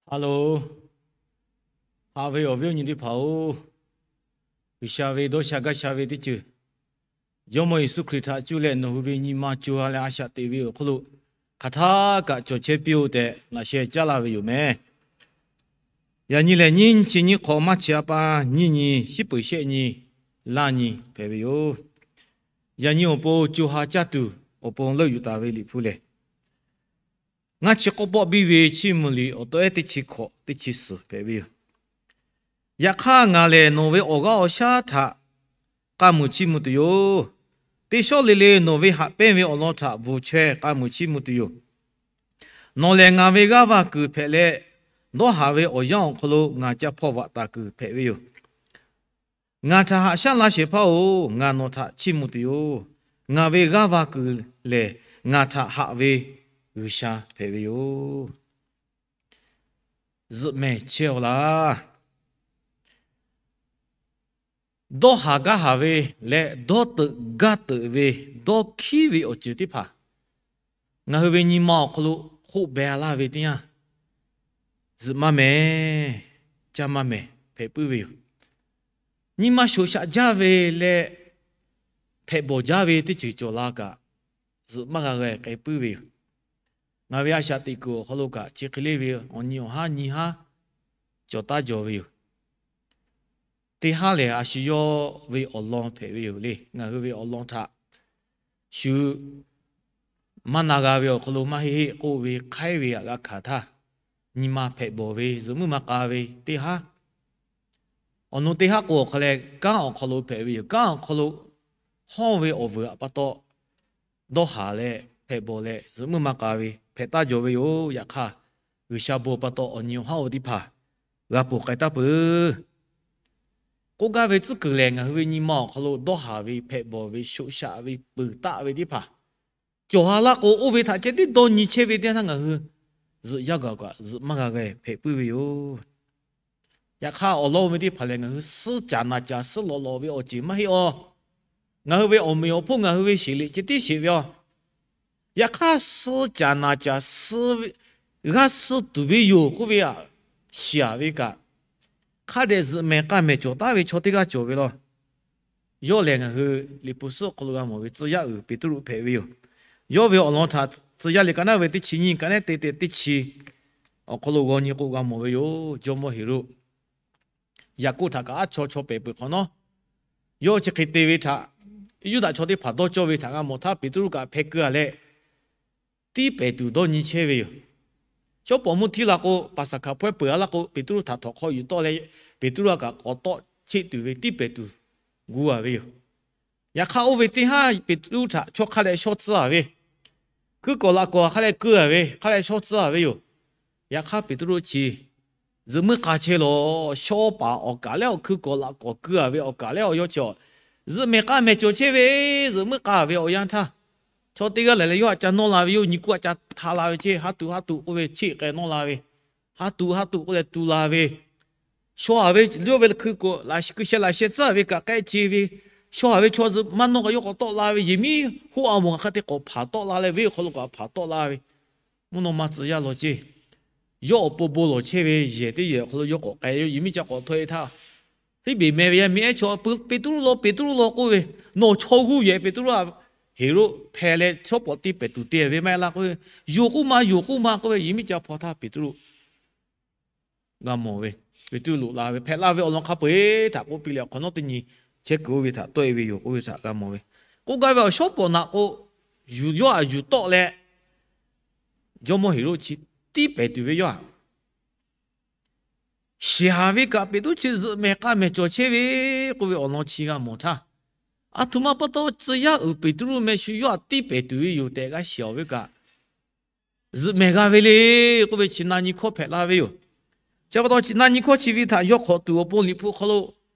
Hello, haꞈ ve awˬ viˉ awˬ nyi teˇ hpaˍ-oˬ, G'uiˬsha ve dawˇ sha gaˇ sha ve teˇ ceuˬ, Jawˇmawˇ Yeˍsuˆ Hkriꞈ htaꞈ cuˇ leh nawˬ hui ve nyi ma co ha leh a shaꞈ teꞈ ve awˬ hk'oˆ lo hk'aˬ htaˇ kaꞈ cawˬ chehˇ piˇ-oˆ tehꞈ laꞈ sheh caˉ laˇ ve yoˬ meh. Yaꞈ nyi lehˬ, nyiˇ chi nyiˇ hk'awꞈ maˇ chi a pa nyiˇ nyi shiˉ peuˬ shehˆ nyi laˇ nyi hpehꞈ ve yoˬ. Yaꞈ nyi awˬ pon co ha caˇ tuˬ awˬ pon leuˆ yuˬ taˍ ve Liꞈ hpu lehˬ, ngaˇ chi k'awˇ pawˆ biˇ ve Chiˇ mvuh liꞈ awˬ tawˆ ehˉ teˇ chi hkawꞈ teˇ chi suhˍ hpehꞈ ve yoˬ. Yaꞈ hk'aˇ, ngaˬ lehˬ nawˬ ve awˬ g'aˇ awˬ shaˉ htaꞈ k'aˇ muiˬ chiˇ mvuh tuˬ yoˬ. Teˇ shawˉ le le nawˬ ve haꞈ pehnˇ ve awˬ lawn htaꞈ bvuhˬ chaweh k'aˇ muiˬ chiˇ mvuh tuˬ yoˬ. Nawˬ lehˬ ngaˬ ve g'aˇ va kuiˬ hpehꞈ leh, dawˇ haˍ ve awˬ yanˇ awˬ hk'aw lo ngaˬ ca hpawˇ vaꞈ taˍ kuiˬ hpehꞈ ve yoˬ. Ngaˬ htaꞈ haꞈ shaˉ la shehˍ hpaˇ-oˬ, ngaˬ nawˬ htaꞈ chiˇ mvuh tuˬ yoˬ. Ngaˬ ve g'aˇ va kuiˬ lehˬ, ngaˬ htaꞈ haꞈ ve G'uiˬsha hpehꞈ ve yoˬ. Zuhꞈ mehˍ chehˇ-aw laˇ. Dawˇ haˍ gaˇ haˍ ve leh dawˇ teuꞈ gaˇ teuꞈ ve, dawˇ hkiˉ ve awˬ ceuˬ teˇ hpaˍ ngaˬ hui ve nyi ma awˬ hk'aw lo hoˆ beh laˇ ve teˇ yanˇ, zuhꞈ maˇ mehˍ, caˇ maˇ mehˍ hpehꞈ puiˉ ve yoˬ. Nyi ma shoꞈ shaꞈ jaˇ ve leh hpehꞈ bawˬ jaˇ ve teˇ ceuˬ cawˬ la kaꞈ, zuhꞈ maˇ g'a g'a k'ai puiˉ ve yoˬ. Ngaˬ ve a shaꞈ teꞈ kuiˬ awˬ hk'aw lo kaꞈ, chi hk'e le ve awˬ nyi awˬ haˉ nyi haˉ cawˬ taˉ jaw ve yoˬ. Teˇ haˉ lehˬ, a shu yawˇ ve awˬ lawn hpehꞈ ve yoˬ le. Ngaˬ hui ve awˬ lawn htaꞈ shu maˇ na g'a ve awˬ hk'aw lo maˇ heˆ heˆ k'oˆ ve hk'aiˉ ve aꞈ g'a hkanˍ htaˇ, nyi ma hpehꞈ bawˬ ve, zuhꞈ muiˉ maˇ k'a ve teˇ haˉ, awˬ nu teˇ haˉ k'o awˬ hk'a leh, kanˉ awˬ hk'aw lo hpehꞈ ve yoˬ. Kanˉ awˬ hk'aw lo hawˇ ve awˬ vuiˬ aꞈ pa taw, dawˇ haˍ leh hpehꞈ bawˬ leh zuhꞈ muiˉ maˇ k'a ve hpehꞈ taˉ jaw ve yoˬ. Yaꞈ hk'aˇ, G'uiˬsha bon pa taw awˬ nyi awˬ haˉ oˇ ve teˇ hpaˍ g'a ponˬ k'ai taˉ peuˬ. K'oˆ gaˇ ve tcuhˉ kuiˬ lehˬ, ngaˬ hui ve nyi ma awˬ hk'aw lo dawˇ haˍ ve, hpehꞈ bawˬ ve, shoꞈ shaꞈ ve, peuˬ taˆ ve teˇ hpaˍ cawˬ ha laˇ k'o, oˇ ve htaꞈ ceh tiˉ dawˇ nyi chehˇ ve teˇ yanˇ htaˇ ngaˬ hui zuhꞈ yaˇ gaˬ kaꞈ zuhꞈ maˇ g'a g'a hpehꞈ puiˉ ve yoˬ. Yaꞈ hk'aˇ, awˬ lawn oˇ ve teˇ hpaˍ lehˬ, ngaˬ hui suhˉ caˍ naˍ caˍ suhˉ lawꞈ lawꞈ ve awˬ ceuˬ maˇ heˆ-aw. Ngaˬ hui ve awˬ meꞈ awˬ hponˇ ngaˬ hui ve sheˍ liꞈ ceh tiˉ sheˍ ve-aw. Yaꞈ hk'aˇ, suhˉ caˍ naˍ caˍ suhˉ g'aˇ suhˉ tuˬ ve yoˬ k'oˆ ve aꞈ, shiˍ-aˍ ve kaꞈ, hk'a dehꞈ zuhꞈ mehˍ k'a mehˍ cawˬ taˉ ve chaw teˇ g'aˇ cawˬ ve law. Yawˇ lehˬ, ngaˬ hui Liꞈ hpu suhˉ awˬ hk'aw lo g'a mawˬ ve tcuh yaˇ uiˍ Peˍtruˆ hpehꞈ ve yoˬ. Yawˇ ve awˬ lawn htaꞈ tcuh yaˇ liꞈ ka naˉ ve teˇ chi nyiˇ, ka naˉ te te teˇ chi awˬ hk'aw lo g'aw nyi k'o g'a mawˬ ve yoˬ. Jawˇmawˇ Heˍroˆ Yaˍkoˆ htaꞈ kaꞈ aˉ chaw chaw pehˍ peuˬ hk'awꞈ nawˉ, yawˇ chi hk'e te ve htaꞈ Yuˇdaꞈ chaw teˇ hpaˍ dawˇ cawˇ ve htaꞈ g'a mawˬ htaˇ, Peˍtruˆ kaꞈ hpeh keu-a leh, tiˇ pehˍ tuˬ dawˇ nyi chehˇ ve yoˬ. Shawˉ pawˍ mvuhˇ htiˇ la k'o, Paˍsaˍhkaˍ hpawehˇ peuˬ-a laˇ k'o, Peˍtruˆ htaꞈ htawnˍ hk'aw yuˬ tawˆ leh, Peˍtruˆ-a kaꞈ k'awꞈ tawˆ cheˆ tuˬ ve tiˇ pehˍ tuˬ gu-a ve yoˬ. Yaꞈ hk'aˇ, oˇ ve teˇ haˉ Peˍtruˆ htaꞈ chaw hk'a dehꞈ shaw tcuh-a ve, hkui kawˍ laꞈ kawˍ hk'a dehꞈ keu-a ve, hk'a dehꞈ shaw tcuh-a ve yoˬ. Yaꞈ hk'aˇ, Peˍtruˆ chi zuhꞈ muiˉ k'a chehˇ lawˬ. Shaw paˍ awˬ kaˍ leh awˬ hkui kawˍ laꞈ kawˍ keu-a ve awˬ kaˍ leh awˬ yawˇ chi-a, zuhꞈ mehˍ k'a mehˍ cawˬ chehˇ ve, zuhꞈ muiˉ k'a ve awˬ yanˇ htaˇ, chaw teˇ g'aˇ lehˬ leh yawˇ htaꞈ ca nawˇ la ve yoˬ. Nyi kuˇ htaꞈ ca hta la ve ceˇ, haˉ tuꞈ haˉ tuꞈ k'oˆ ve cheˆ k'ai nawˇ la ve, haˉ tuꞈ haˉ tuꞈ k'oˆ leh tu la ve, shaw-a ve yawˇ ve hkui kawˍ laꞈ keu sheh laꞈ sheh tcuhˉ-a ve kaꞈ k'ehˆ ce ve, shaw-a ve chaw zuhꞈ maˇ nawˇ k'o yawˇ k'awꞈ tawˆ la ve, yehˬ miˉ hoˆ-a mawˬ ngaˬ hk'a te k'awꞈ hpanˍ tawˆ la leh, venˇ awˬ hk'aw lo k'awꞈ hpanˍ tawˆ la ve, mvuhˇ naw ma tcuh yaˇ lawˬ ceˇ. Yawˇ awˬ pon bon lawˬ chehˇ ve yehˬ teˇ yehˬ awˬ hk'aw lo yawˇ k'awꞈ k'ai, yehˬ miˉ ca k'awꞈ htawˇ-e htaˇ, Fiˉbeˍ meh ve yaˇ miˇ ehˉ chaw Peˍtruˆ law, Peˍtruˆ law k'oˆ ve, nawˬ chaw g'uˇ yehˬ Peˍtruˆ-a, Heˍroˆ hpeh leh shawˉ pawˍ tiˇ pehˍ tuˬ te ve maˇ heˆ laˇ k'oˆ ve, yonˍ k'oˆ ma, yonˍ k'oˆ ma k'oˆ ve, yehˬ miˉ ca hpaw htaˇ Peˍtruˆ g'a mawˬ ve, Peˍtruˆ loꞈ la ve, hpehꞈ la ve awˬ lawn hk'a peu-eˬ htaꞈ k'oˆ piˇ leh, awˬ hk'awꞈ nawˉ teˇ nyi chehˇ kuiˬ oˇ ve htaꞈ tawˆ-e ve yoˬ k'oˆ ve htaꞈ g'a mawˬ ve. K'oˆ gaˇ ve awˬ shawˉ pawˍ naꞈ k'o, yuˬ yawˇ htaꞈ yuˬ tawˆ leh, jawˇmawˇ Heˍroˆ chi tiˇ pehˍ tuˬ ve yawˇ htaꞈ shiˍ haˍ ve kaꞈ, Peˍtruˆ chi zuhꞈ mehˍ k'a mehˍ cawˬ chehˇ ve k'oˆ ve awˬ lawn chi g'a mawˬ htaˇ, aˬ htoꞈ ma pa taw tcuh yaˇ uiˍ Peˍtruˆ meh shu yawˇ htaꞈ tiˇ pehˍ tuˬ ve yoˬ tehꞈ g'a shiˍ-aˬ ve kaꞈ, zuhꞈ mehˍ g'a ve le k'oˆ ve chi na nyi hkawˇ hpehꞈ la ve yoˬ. Chi pa taw chi na nyi hkawˇ chi ve htaꞈ yaw hk'awꞈ tuˬ awˬ pon Liꞈ hpu hk'aw lo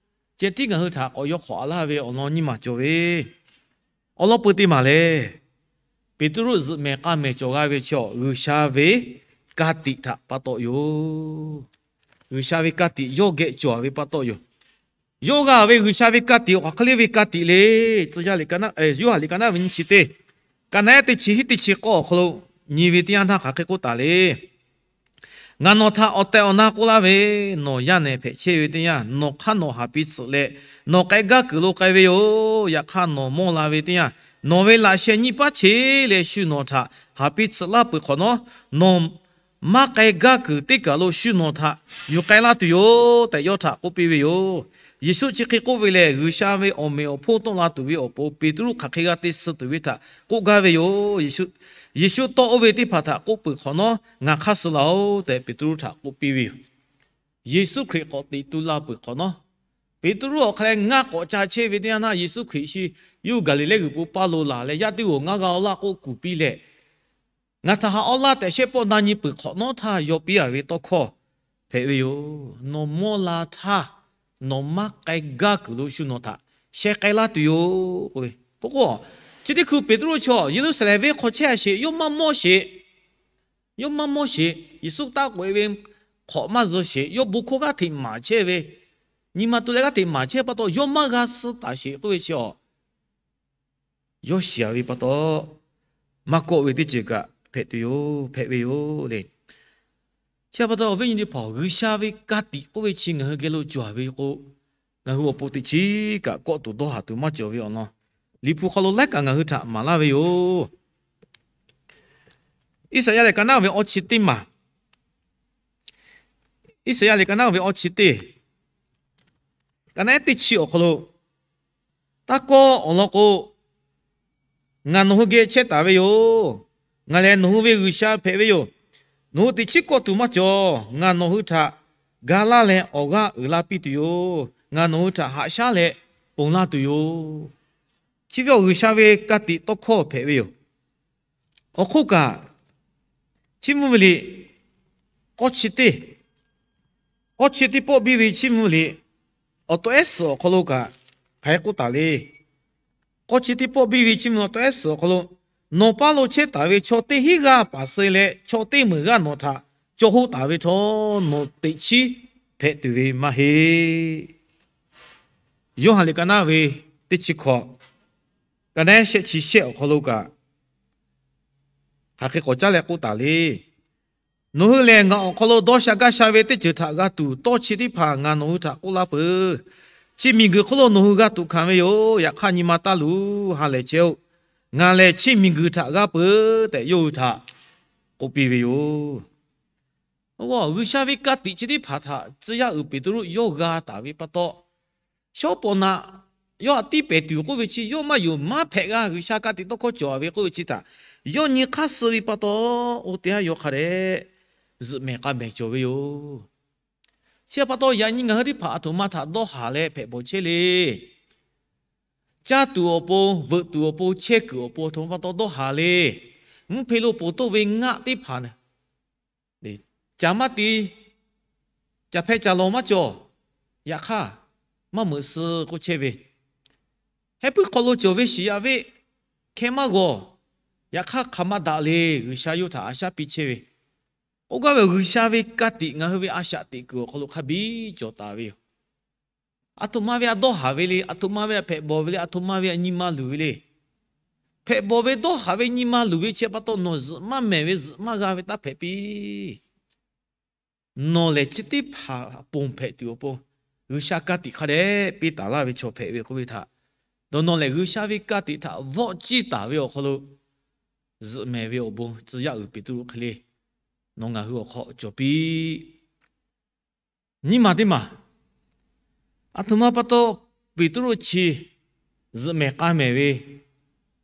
ceh tiˉ ngaˬ hui htaꞈ k'awꞈ yaw hk'awꞈ laˇ ve awˬ lawn nyiˇ maˬ cawˬ ve. Awˬ lawn peu teˇ maˬ lehˬ, Peˍtruˆ zuhꞈ mehˍ k'a mehˍ cawˬ g'a ve chi-a, G'uiˬsha ve ka tiꞈ htaꞈ pa taw yoˬ. G'uiˬsha ve ka tiꞈ yawˇ geh cawˬ ve pa taw yoˬ. Yawˇ g'a ve G'uiˬsha ve ka tiꞈ awˬ hk'aˬ hk'e le ve ka tiꞈ le. Tcuh yaˇ liꞈ ka naˉ, Yoˇhanˬ liꞈ ka naˉ ve nyiˇ chi teˇ, ka naˉ ehˉ teˇ chi hiˉ teˇ chi k'awˇ awˬ hk'aw lo nyi ve teˇ yanˇ htaˇ hk'aˬ hk'e k'oˆ taˍ le. Ngaˬ nawˬ htaꞈ awˬ tehˬ awˬ na k'oˆ laˇ ve, nawˬ yaˇ nehˬ hpehꞈ chehˇ ve teˇ yanˇ, nawˬ hk'aˇ nawˬ haˍ piˇ tsuhꞈ leh, nawˬ k'ai gaˇ kuiˬ lo k'ai ve yoˬ. Yaꞈ hk'aˇ nawˬ mawˇ la ve teˇ yanˇ, nawˬ ve laꞈ sheh nyiˇ paˉ cheˇ leh shu nawˬ htaꞈ haˍ piˇ tsuhꞈ laˇ peuˬ hk'awꞈ nawˉ, nawˬ maˇ k'ai gaˇ kuiˬ teˇ kaˬ lo shu nawˬ htaꞈ yuˬ k'ai laˇ tuˬ yoˬ tehꞈ yawˇ htaꞈ k'oˆ piˇ ve yoˬ. Yeˍsuˆ chi hk'e k'oˆ ve lehˬ, G'uiˬsha ve awˬ meꞈ awˬ hponˇ tawˆ la tuˬ ve awˬ pon Peˍtruˆ hk'aˬ hk'e g'a te suh tuˬ ve htaꞈ k'oˆ gaˇ ve yoˬ. Yeˍsuˆ tawˆ oˇ ve teˇ hpaˍ htaꞈ k'oˆ peuˬ hk'awꞈ nawˉ, Ngaˬ hk'aˇ suh laˬ-oˬ tehꞈ Peˍtruˆ htaꞈ k'oˆ piˇ ve yoˬ. Yeˍsuˆ Hkriꞈ k'awꞈ teꞈ tu la peuˬ hk'awꞈ nawˉ, Peˍtruˆ awˬ hk'a leh ngaˇ k'awꞈ ca chehˇ ve teˇ yanˇ naˆ, Yeˍsuˆ Hkriꞈ chi yawˇ hui Gaˍliˍlehˇ g'uiˬ po paˇ lo laˬ leh, Yaˇ teˇ g'aˇ ngaˇ g'a-oˬ laˇ k'oˆ kuˬ piˇ leh, Ngaˬ htaꞈ haꞈ-aw laˇ tehꞈ shehˆ pawˆ na nyi peuˬ hk'awꞈ nawˉ htaˇ, yaw piˇ-a ve tawˇ hkawˇ hpehꞈ ve yoˬ. Nawˬ mawˇ la htaˇ, nawˬ maˇ k'ai gaˇ kuiˬ lo shu nawˬ htaꞈ sheh k'ai laˇ tuˬ yoˬ k'oˆ ve. K'o k'o, chi teˇ hkui Peˍtruˆ chaw Yeˍruˆsaˍlehnˍ venˇ hk'aw chehˇ-a sheˍ, yawˇ maˇ mawˇ sheˍ. Yawˇ maˇ mawˇ sheˍ. Yeˍsuˆ taˇ k'oꞈ-e ve hk'awꞈ maˇ zuh sheˍ. Yawˇ bon hkawˇ g'aˇ hteꞈ maˍ chehˇ ve, nyi ma tu leh g'aˇ hteꞈ maˍ chehˇ pa taw, yawˇ maˇ g'a suh taˍ sheˍ k'oˆ ve chi awˬ yawˇ shiˍ-a ve pa taw, maˇ kawˆ ve teˇ ceuˬ kaꞈ hpehꞈ tuˬ yoˬ, hpehꞈ ve yoˬ le. Chi pa taw, awˬ viˉ nyi teˇ hpaˍ, G'uiˬsha ve ka tiꞈ k'oˆ ve chi ngaˬ hui geh lo cawˬ-a ve k'o, ngaˬ hui awˬ pon teꞈ chiˉ kaꞈ kawˆ tuˬ dawˇ haˍ tuˬ maˇ cawˬ ve awˬ lawn, Liꞈ hpu hk'aw lo laiˉ kaꞈ ngaˬ hui htaꞈ maˍ laˇ ve yoˬ. Iˉsaˍyaˆ lehˬ ka naˆ ve awˇ chi teˇ maˬ, Iˉsaˍyaˆ lehˬ ka naˆ ve awˇ chi teˇ, ka naˆ ehˉ teˇ chi awˬ hk'aw lo, Taˇ kawˆ, awˬ lawn k'o, ngaˬ nawˬ hui geh chehˇ taˍ ve yoˬ. Ngaˬ lehˬ nawˬ hui ve G'uiˬsha hpehꞈ ve yoˬ. Nawˬ hui teꞈ chiˉ kawˆ tuˬ maˇ cawˬ. Ngaˬ nawˬ hui htaꞈ ga laˇ leh awˬ g'aˇ uiˍ la piˇ tuˬ yoˬ. Ngaˬ nawˬ hui htaꞈ haꞈ shaˉ leh ponˬ laˇ tuˬ yoˬ. Chi ve awˬ G'uiˬsha ve ka tiꞈ tawˇ hkawˇ hpehꞈ ve yoˬ. Awˬ hk'oˆ kaꞈ, chiˇ mvuh ve liꞈ k'awˇ chi teˇ, k'awˇ chi teˇ pawˆ biˇ ve chiˇ mvuh liꞈ awˬ taw ehˉ suhˍ awˬ hk'aw lo kaꞈ hk'aˬ hk'e k'oˆ taˍ le. K'awˇ chi teˇ pawˆ biˇ ve chiˇ mvuh awˬ taw ehˉ suhˍ awˬ hk'aw lo, Nawˬ paˇ lo chehˇ taˍ ve chaw teˇ hinˉ g'aˇ paˍ suh leh, chaw teˇ meunˍ g'aˇ nawˬ htaꞈ caw hoˆ taˍ ve htawˇ, nawˬ teꞈ chiˉ hpehꞈ tuˬ ve maˇ heˆ. Yoˇhanˬ liꞈ ka naˆ ve teˇ chi hkawꞈ, ka naˆ ehˉ shehˆ chi shehˆ awˬ hk'aw lo kaꞈ hk'aˬ hk'e k'awꞈ caˉ leh k'oˆ taˍ le. Nawˬ hui lehˬ ngaˬ awˬ hk'aw lo dawˇ sha gaˇ sha ve teˇ ceuˬ htaꞈ g'a tuˬ tawˇ chi teˇ hpaˍ ngaˬ nawˬ hui htaꞈ k'oˆ laˇ peuˬ. Chi miˬguiˬ hk'oˆ lo nawˬ hui g'a tuꞈ hkanˍ ve yoˬ. Yaꞈ hk'aˇ nyi ma taˇ luˬ. Ha lehˬ chehˇ-oˆ. Ngaˬ lehˬ chi miˬguiˬ htaꞈ g'a peuˬ tehꞈ yawˇ hui htaꞈ k'oˆ piˇ ve yoˬ. G'uiˬsha ve ka tiꞈ chi teˇ hpaˍ htaꞈ tcuh yaˇ uiˍ Peˍtruˆ yawˇ g'a taˍ ve pa taw, shawˉ pawˍ naꞈ yawˇ htaꞈ tiˇ pehˍ tuˬ k'oˆ ve chi yawˇ maˇ yonˍ maˇ hpehꞈ g'a. G'uiˬsha ka tiꞈ tawˇ hkawˇ cawˬ-a ve k'oˆ ve chi htaꞈ yawˇ nyi hk'aˇ suh ve pa taw, oˇ teˇ haˉ yawˇ hk'a dehꞈ zuhꞈ mehˍ k'a mehˍ cawˬ ve yoˬ. Chi pa taw, yaꞈ nyi ngaˬ hui teˇ hpaˍ aˬ htoꞈ ma htaꞈ dawˇ haˍ leh hpehꞈ bawˬ chehˇ le. Caˇ tuˬ awˬ pon, veuꞈ tuˬ awˬ pon, chehˇ kuiˬ awˬ pon, aˬ htoꞈ ma pa taw dawˇ haˍ le. Mvuhˇ hpe lo ponˬ toˆ ve ngaˆ teˇ hpaˍ, caˍ maˇ te, caˍ hpeh caˍ lawˬ maˇ cawˬ. Yaꞈ hk'aˇ, maˇ meuꞈ suh k'oˆ chehˇ ve, heh puiˉ hk'aw lo cawˬ ve shiˍ yaꞈ ve hkeh maˇ g'awˬ. Yaꞈ hk'aˇ hk'aˬ ma daꞈ le. G'uiˬsha yawˇ htaꞈ a shaˉ piˇ chehˇ ve, oˇ gaˇ ve G'uiˬsha ve ka tiꞈ ngaˬ hui ve a shaꞈ teꞈ kuiˬ awˬ hk'aw lo hk'a biˇ cawˬ taˍ ve yoˬ. Aˬ htoꞈ ma ve a dawˇ haˍ ve le. Aˬ htoꞈ ma ve a hpehꞈ bawˬ ve le. Aˬ htoꞈ ma ve a nyi ma luˬ ve le. Hpehꞈ bawˬ ve dawˇ haˍ ve nyi ma luˬ ve chi pa taw, nawˬ zuhꞈ maˇ mehˍ ve, zuhꞈ maˇ g'a ve taˇ hpehꞈ piˇ. Nawˬ lehˬ chi teˇ hpaˍ ponˬ hpehꞈ tuˬ awˬ pon, G'uiˬsha ka tiꞈ hk'a dehꞈ piˇ taˍ laˇ ve chaw hpehꞈ ve k'oˆ ve htaꞈ, dawˇ nawˬ lehˬ G'uiˬsha ve ka tiꞈ htaꞈ vawˆ ciˇ taˍ ve awˬ hk'aw lo zuhꞈ mehˍ ve awˬ bon tcuh yaˇ uiˍ Peˍtruˆ hk'e le, nawˬ ngaˬ hui awˬ hk'aw cawˬ piˇ. Nyiˇ maˬ teˇ maˬ, aˬ htoꞈ ma pa taw Peˍtruˆ chi zuhꞈ mehˍ k'a mehˍ ve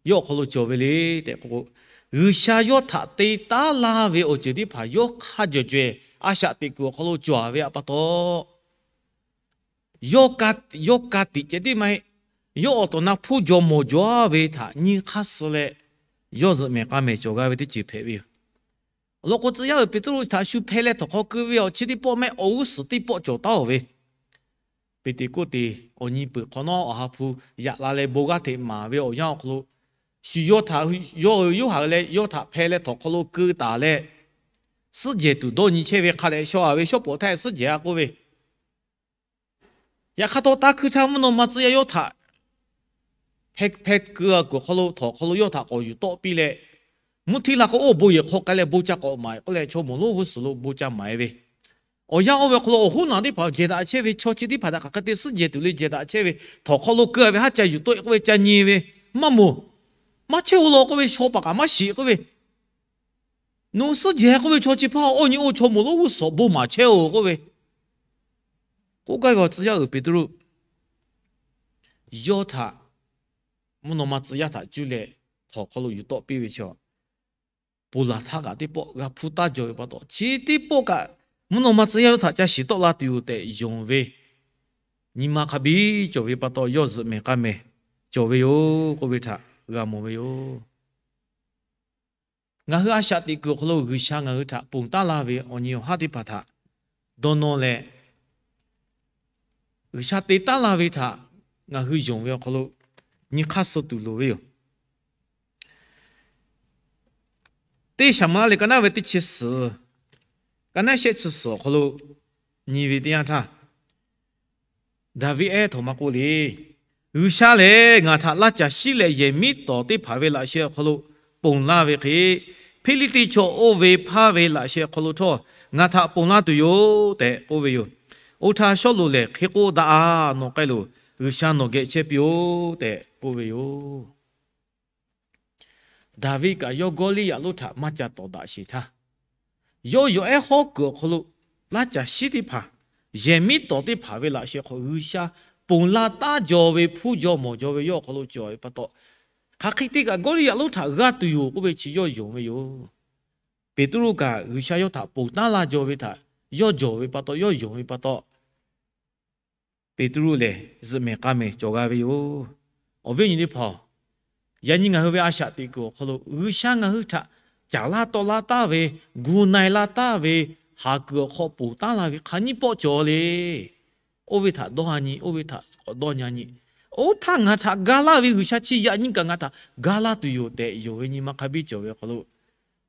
yawˇ awˬ hk'aw lo cawˬ ve le tehꞈ k'o, G'uiˬsha yawˇ htaꞈ te taˉ laˇ ve awˬ ceuˬ teˇ hpaˍ yawˇ hk'a jawˬ jawehˬ a shaꞈ teꞈ kuiˬ awˬ hk'aw lo cawˬ ve pa taw, yawˇ ka tiꞈ ceh tiˉ maˇ heˆ. Yawˇ awˬ tawˍ na hpuˇ jaw mawˬ jaw-a ve htaꞈ nyi hk'aˇ suh leh, yawˇ zuhꞈ mehˍ k'a mehˍ cawˬ g'a ve teˇ ceuˬ hpehꞈ ve yoˬ. Awˬ lawn k'o, tcuh yaˇ uiˍ Peˍtruˆ htaꞈ shu hpeh leh htawnˍ hk'aw keu ve awˬ chi teˇ pawˆ mehˆ awˬ g'uˇ suhˍ teˇ pawˆ cawˬ taˉ-oˬ ve, Peˍteˍkoˆteˍ awˬ nyi peuˬ hk'awꞈ nawˉ, Awˬ ha hpu yaꞈ la leh bon g'aˇ hteꞈ maˍ ve awˬ yanˇ awˬ hk'aw lo, shu yawˇ htaꞈ, yawˇ hui Yoˇhanˬ leh yawˇ htaꞈ hpeh leh htawnˍ hk'aw lo keu taˍ leh, suhˉ jehˬ tuˬ dawˇ nyi chehˇ ve hk'a dehꞈ shaw-a ve shawˉ pawˍ htaˇ suhˉ jehˬ-a k'oˆ ve, yaꞈ hk'aˇ htawˇ, taˇ hkui htaˇ mvuhˇ naw ma tcuh yaˇ yawˇ htaꞈ hpeh keu-a kuiˬ awˬ hk'aw lo htawnˍ hk'aw lo yawˇ htaꞈ k'awꞈ yuˬ tawˆ piˇ leh, Mvuhˇ htiˇ la k'o, oˇ bon yehˬ hk'aw k'ai leh bon ca k'awꞈ maˍ k'oˆ leh, chaw moˍ lonˉ g'uˇ suhˍ lo bon ca maˍ e ve, awˬ yanˇ oˇ ve awˬ hk'aw lo awˬ hoˉ naˬ teˇ hpaˍ jehˬ daꞈ chehˇ ve, chaw chi teˇ hpaˍ htaꞈ hk'aˬ hk'e te suhˉ jehˬ tuˬ le jehˬ daꞈ chehˇ ve, htawnˍ hk'aw lo keu a ve haˉ ca yuˬ tawˆ e k'oˆ ve ca nyi ve, maˇ moˍ, maˇ chehˇ-oˬ law k'oˆ ve, shaw paˍ kaꞈ maˇ shiˍ k'oˆ ve, nawˬ suhˉ jehˬ k'oˆ ve chaw chi hpaˇ oˇ nyi oˇ chaw moˍ lonˉ g'uˇ suhˍ bon maˍ chehˇ-oˬ k'oˆ ve, k'oˆ gaˇ ve awˬ tcuh yaˇ uiˍ Peˍtruˆ yawˇ htaꞈ mvuhˇ naw ma tcuh yaˇ htaꞈ cuˇ leh htawnˍ hk'aw lo yuˬ tawˆ piˇ ve chi, ponˬ laˬ htaˇ kaꞈ teˇ pawˆ g'a hpuˇ taˉ jaw ve pa taw, chi teˇ pawˆ kaꞈ mvuhˇ naw ma tcuh yaˇ yawˇ htaꞈ ca shiˍ tawˆ la tuˬ yoˬ tehꞈ yonˍ ve, nyi ma hk'a biˇ cawˬ ve pa taw, yawˇ zuhꞈ mehˍ k'a mehˍ cawˬ ve yoˬ k'oˆ ve htaꞈ g'a mawˬ ve yoˬ. Ngaˬ hui a shaꞈ teꞈ kuiˬ awˬ hk'aw lo G'uiˬsha ngaˬ hui htaꞈ ponˬ taˉ laˇ ve awˬ nyi awˬ haˉ teˇ hpaˍ htaꞈ dawˇ nawˇ leh, G'uiˬsha te taˉ laˇ ve htaꞈ ngaˬ hui yonˍ ve awˬ hk'aw lo nyi hk'aˇ suh tuˬ loˍ ve yoˬ. Teˇ Saˍmo-eˍlaˆ liꞈ ka naˉ ve teˇ chi suhˍ, ka naˉ shehˆ chi suhˍ awˬ hk'aw lo nyi ve teˇ yanˇ htaˇ, Daˍviˆ ehˉ htaꞈ maˇ k'oˆ le. G'uiˬsha lehˬ ngaˬ htaꞈ laˇ caˬ shiˉ leh yehˬ miˉ tawˍ teˇ hpaˍ ve laꞈ sheh awˬ hk'aw lo ponˬ laˇ ve hk'e, Hpiˇliˇtiˆ chaw oˇ ve hpaˇ ve laꞈ sheh awˬ hk'aw lo htawˇ ngaˬ htaꞈ ponˬ laˇ tuˬ yoˬ tehꞈ k'oˆ ve yoˬ. Oˇ htaˇ Sawˉluꞈ lehˬ, Hk'e k'o daꞈ-a, nawˬ k'ai loˬ. G'uiˬsha nawˬ geh chehˇ piˇ-oˆ tehꞈ k'oˆ ve yoˬ. Daˍviˆ kaꞈ yawˇ Gawˇliˇyaꞈ lonˉ htaꞈ maˇ ca tawˍ daꞈ sheˍ htaˇ, yawˇ yawˬ ehˉ hawˉ kuiˬ awˬ hk'aw lo laˇ caˬ shiˉ teˇ hpaˍ, yehˬ miˉ tawˍ teˇ hpaˍ ve laꞈ sheh hk'aw G'uiˬsha ponˬ laˇ taˉ jaw ve, hpuˇ jaw mawˬ jaw ve yawˇ awˬ hk'aw lo cawˬ ve pa taw, hk'aˬ hk'e te kaꞈ Gawˇliˇyaꞈ lonˉ htaꞈ g'aˇ tuˬ yoˬ k'oˆ ve chi yawˇ yonˍ ve yoˬ. Peˍtruˆ kaꞈ G'uiˬsha yawˇ htaꞈ ponˬ taˉ laˇ jaw ve htaꞈ yawˇ jawˬ ve pa taw, yawˇ yonˍ ve pa taw, Peˍtruˆ lehˬ zuhꞈ mehˍ k'a mehˍ cawˬ g'a ve yoˬ. Awˬ viˉ awˬ nyi teˇ hpaˍ-oˬ, yaꞈ nyi ngaˬ hui ve a shaꞈ teꞈ kuiˬ awˬ hk'aw lo G'uiˬsha ngaˬ hui htaꞈ caˍ laˇ tawˆ laˇ taˍ ve, gu na-e laˇ taˍ ve, haˍ kuiˬ awˬ hk'aw ponˬ taˉ laˇ ve hk'a nyiˇ pawˆ cawˬ le. Oˇ ve htaꞈ dawˇ ha nyi, oˇ ve htaꞈ k'awꞈ dawˇ nyi nyi. Oˇ htaˇ ngaˬ htaꞈ ga laˇ ve G'uiˬsha chi yaꞈ nyi kaꞈ ngaˬ htaꞈ ga laˇ tuˬ yoˬ tehꞈ yonˍ ve nyi ma hk'a biˇ cawˬ ve awˬ hk'aw lo,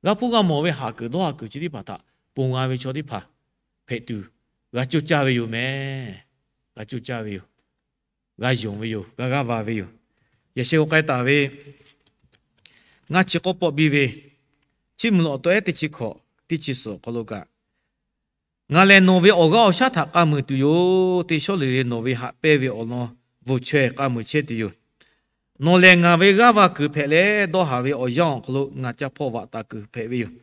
g'a hpuˇ g'a mawˬ ve haˍ kuiˬ dawˇ haˍ kuiˬ chi teˇ hpaˍ htaꞈ ponˬ g'a ve chaw teˇ hpaˍ hpehꞈ tuˬ g'a coˇ caˇ ve yoˬ mehˍ. G'a coˇ caˇ ve yoˬ. G'a yonˍ ve yoˬ. G'a g'aˇ va ve yoˬ. Yaꞈ sheh k'o k'ai taˍ ve ngaˇ chi k'awˇ pawˆ biˇ ve Chiˇ mvuh lawꞈ tawˆ ehˉ teˇ chi hkawꞈ teˇ chi suhˍ awˬ hk'aw lo kaꞈ, Ngaˬ lehˬ nawˬ ve awˬ g'aˇ awˬ shaˉ htaꞈ k'a muiˬ tuˬ yoˬ. Teˇ shawˉ le le nawˬ ve haꞈ pehnˇ ve awˬ lawn bvuhˬ chaweh k'a muiˬ chehˇ tuˬ yoˬ. Nawˬ lehˬ ngaˬ ve g'aˇ va kuiˬ hpehꞈ leh, dawˇ haˍ ve awˬ yanˇ awˬ hk'aw lo ngaˬ ca hpawˇ vaꞈ taˍ kuiˬ hpehꞈ ve yoˬ.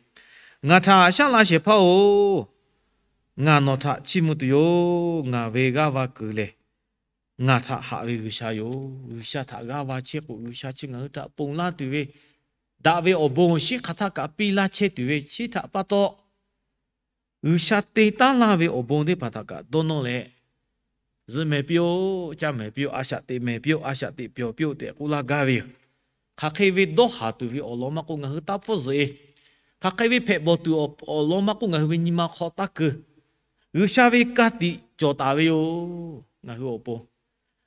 Ngaˬ htaꞈ shaˉ laˇ shehˍ hpaˇ-oˬ, ngaˬ nawˬ htaꞈ chiˇ mvuh tuˬ yoˬ. Ngaˬ ve g'aˇ va kuiˬ lehˬ, ngaˬ htaꞈ haꞈ ve G'uiˬsha yoˬ. G'uiˬsha htaꞈ g'aˇ va chehˇ k'o, G'uiˬsha chi ngaˬ hui htaꞈ ponˬ laˇ tuˬ ve, daꞈ ve awˬ bon shinˉ hk'aˬ htaˇ kaꞈ piˇ laˇ chehˇ tuˬ ve chi htaꞈ pa taw, G'uiˬsha te taˉ laˇ ve awˬ bon teˇ hpaˍ htaꞈ kaꞈ dawˇ nawˇ leh, zuhꞈ mehˍ piˇ-oˆ, caˇ mehˍ piˇ-oˆ, a shaꞈ teꞈ mehˍ piˇ-oˆ, a shaꞈ teꞈ pyawˬ piˇ-oˆ tehꞈ k'oˆ laˇ gaˇ ve yoˬ. Hk'aˬ hk'e ve dawˇ haˍ tuˬ ve awˬ lawn maˇ k'oˆ, ngaˬ hui taˇ pfuhˇ zuhꞈ-e. Hk'aˬ hk'e ve hpehꞈ bawˬ tuˬ awˬ lawn maˇ k'oˆ, ngaˬ hui ve nyi ma hk'aw taˇ keu. G'uiˬsha ve ka tiꞈ cawˬ taˍ ve yoˬ. Ngaˬ hui awˬ pon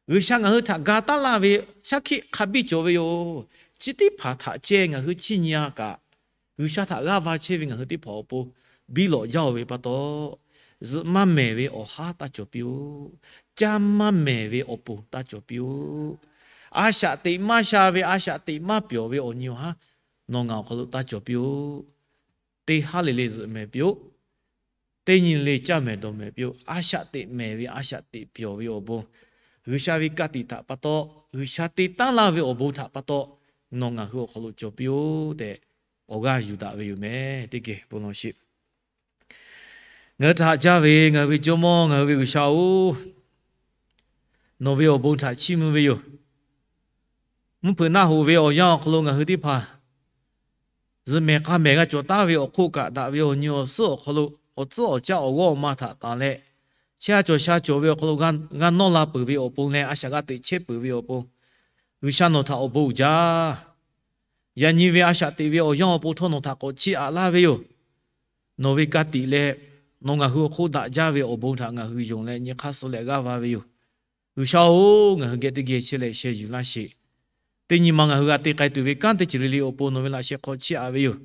G'uiˬsha ngaˬ hui htaꞈ ga taˉ laˇ ve shaˉ hkiˆ hk'a biˇ cawˬ ve yoˬ. Chi teˇ hpaˍ htaꞈ ceh ngaˬ hui chiˇ nyi-a kaꞈ, G'uiˬsha htaꞈ g'aˇ va chehˇ ve ngaˬ hui teˇ hpaˍ awˬ pon biˇ lawꞈ jaˇ-oˬ ve pa taw, zuhꞈ maˇ mehˍ ve awˬ haˉ taˇ cawˬ piˇ-oˆ. Caˇ maˇ mehˍ ve awˬ ponˬ taˇ cawˬ piˇ-oˆ. A shaꞈ teꞈ maˇ sha ve, a shaꞈ teꞈ maˇ pyawˬ ve awˬ nyi awˬ haˉ nawˬ ngaˬ awˬ hk'aw lo taˇ cawˬ piˇ-oˆ. Teˇ haˉ le le zuhꞈ mehˍ piˇ-oˆ. Teˇ nyi le caˇ mehˍ dawˬ mehˍ piˇ-oˆ. A shaꞈ teꞈ mehˍ ve, a shaꞈ teꞈ pyawˬ ve awˬ bon, G'uiˬsha ve ka tiꞈ htaꞈ pa taw, G'uiˬsha te taˉ laˇ ve awˬ bon htaꞈ pa taw, nawˬ ngaˬ hui awˬ hk'aw lo cawˬ piˇ-oˆ tehꞈ, awˬ g'aˇ yuˬ daꞈ ve yoˬ mehˍ. Teˇ geh bon lawˬ sheˍ. Ngaˬ hui htaꞈ haꞈ jaˇ ve ngaˬ hui ve Jawˇmawˇ, ngaˬ hui ve G'uiˬsha-oˬ, nawˬ ve awˬ bon htaꞈ chiˇ mvuh ve yoˬ. Mvuhˇ hpeuꞈ naˆ hoꞈ ve awˬ yanˇ awˬ hk'aw lo ngaˬ hui teˇ hpaˍ zuhꞈ mehˍ k'a mehˍ g'a cawˬ taˉ ve awˬ hk'oˆ kaꞈ, daꞈ ve awˬ nyi awˬ suhˉ awˬ hk'aw lo awˬ tcuhˉ awˬ caˇ awˬ g'awˇ awˬ ma htaꞈ tanˬ leh, chehˇ sha cawˬ sha cawˬ ve awˬ hk'aw lo g'a nawˇ la peuˬ ve awˬ pon leh, a shaꞈ g'a teꞈ chehˇ peuˬ ve awˬ pon, G'uiˬsha nawˬ htaꞈ awˬ bon uiˍ jaˇ. Yaꞈ nyi ve a shaꞈ teꞈ ve awˬ yanˇ awˬ pon htawˇ nawˬ htaꞈ k'awꞈ chiˇ aꞈ laˇ ve yoˬ. Nawˬ ve ka tiꞈ leh, nawˬ ngaˬ hui awˬ hk'oˆ daꞈ jaˇ ve awˬ bon htaꞈ ngaˬ hui yonˍ leh nyi hk'aˇ suh leh g'aˇ va ve yoˬ. G'uiˬsha-oˬ, ngaˬ hui geh teˇ geh chehˇ leh sheh yuˬ laˇ sheˍ. Teˇ nyi ma ngaˬ hui g'a te k'ai tuˬ ve kanˉ teˇ ceuˬ le le awˬ pon nawˬ ve laꞈ sheh hk'aw chiˇ aꞈ ve yoˬ.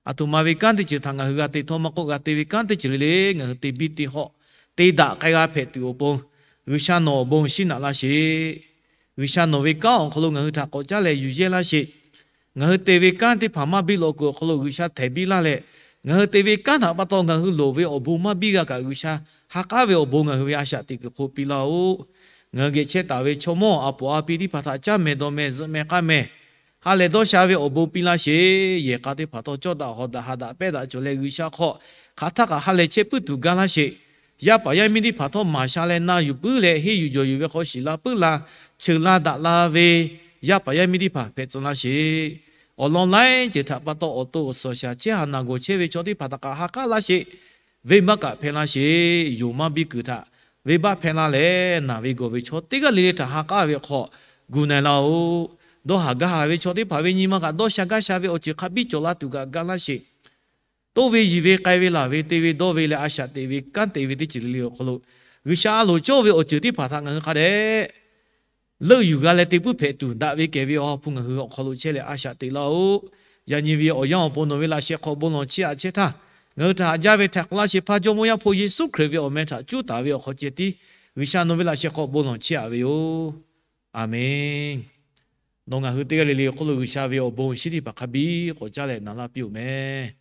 Aˬ htoꞈ ma ve kanˉ teˇ ceuˬ htaꞈ ngaˬ hui g'a te htawˇ maˇ k'oˆ, g'a te ve kanˉ teˇ ceuˬ le le ngaˬ hui te biˇ te hawˆ, te daꞈ k'ai g'a hpehꞈ tuˬ awˬ pon, G'uiˬsha nawˬ awˬ bon shinˉ naꞈ laˇ sheˍ. G'uiˬsha nawˬ ve kanˉ awˬ hk'aw lo ngaˬ hui htaꞈ k'awꞈ caˉ leh yuˬ yehˇ laˇ sheˍ. Ngaˬ hui te ve kanˉ teˇ hpaˍ maˇ biˇ law kuiˬ awˬ hk'aw lo G'uiˬsha htehˍ biˇ laˇ leh, ngaˬ hui te ve kanˉ htaꞈ pa taw ngaˬ hui loˍ ve awˬ bon maˇ biˇ g'a kaꞈ, G'uiˬsha ha k'aˉ ve awˬ bon ngaˬ hui ve a shaꞈ teꞈ kuiˬ hk'oˆ piˇ laˇ-oˆ. Ngaˬ hui geh chehˇ taˍ ve chaw mawˇ a poˍ a pi teˇ hpaˍ htaꞈ caˇ meh dawˇ meh zuhꞈ meh k'aˇ meh ha lehˬ dawˇ sha ve awˬ bon piˇ laˇ sheˍ. Yehˬ k'a teˇ hpaˍ htawˇ cawˇ daꞈ hawˍ daꞈ ha daꞈ pehˇ daꞈ cawˬ leh, G'uiˬsha hk'aw hk'aˬ htaˇ kaꞈ ha lehˬ chehˇ puiˉ tuˬ gaˇ laˇ sheˍ. Yaˇ paˍ yaˇ miˇ teˇ hpaˍ htawˇ maˍ sha leh na yuˬ puiˉ leh henˇ yuˬ jawˬ yuˬ ve hk'aw shiˍ la puiˉ la, cheuˬ la daꞈ la ve yaˇ paˍ yaˇ miˇ teˇ hpaˍ hpehꞈ tcuh laˇ sheˍ. Awˬ lawn laiˉ ceuˬ htaꞈ pa taw awˬ to awˬ suhˍ shaˍ chehˇ haˍ naˬ gawˬ chehˇ ve chaw teˇ hpaˍ htaꞈ kaꞈ ha k'aˉ laˇ sheˍ. Venˇbaˆ kaꞈ hpehˇ laˇ sheˍ. Yonˍ maˇ biˇ kuiˬ htaꞈ venˇbaˆ hpehˇ laˇ leh, naˬ ve gawˬ ve chaw teˇ g'aˇ le le htaꞈ ha k'aˉ ve hk'aw gu na-e laˇ-oˆ. Dawˇ haˍ gaˇ haˍ ve chaw teˇ hpaˍ ve nyi ma kaꞈ dawˇ sha gaˇ sha ve awˬ ceuˬ hk'a biˇ cawˬ la tuˬ kaꞈ gaˇ laˇ sheˍ. Toˇ ve yiˬ ve k'ai ve laˬ ve te ve dawˇ ve leh a shaꞈ teꞈ ve kanˉ te ve teˇ ceuˬ le le awˬ hk'aw lo, G'uiˬsha a loˍ cawˇ ve awˬ ceuˬ teˇ hpaˍ htaꞈ ngaˬ hui hk'a dehꞈ leuˆ yuˬ g'a leh te puiˉ hpehꞈ tuˬ daꞈ ve kehˬ ve Awˬ ha hpu ngaˬ hui awˬ hk'aw lo chehˇ leh a shaꞈ teꞈ laˇ-oˆ. Yaꞈ nyi ve awˬ yanˇ awˬ pon nawˬ ve laꞈ sheh hk'aw bon lawˬ chiˇ aꞈ chehˇ htaˇ, ngaˬ hui htaꞈ haꞈ jaˇ ve htaꞈ k'oˆ laˇ sheˍ hpaˇ Jawˇmawˇ Yaˇ hpu Yeˍsuˆ Hkriꞈ ve awˬ meh htaꞈ cuˉ taˍ ve awˬ hk'aw ceh tiˉ G'uiˬsha nawˬ ve laꞈ sheh hk'aw bon lawˬ chiˇ aꞈ ve yoˬ. A menˬ. Nawˬ ngaˬ hui teˇ g'aˇ le le awˬ hk'aw lo G'uiˬsha ve awˬ bon awˬ shinˉ teˇ hpaˍ hk'a biˇ k'awꞈ caˉ leh naˍ laˇ piˇ-oˬ meh.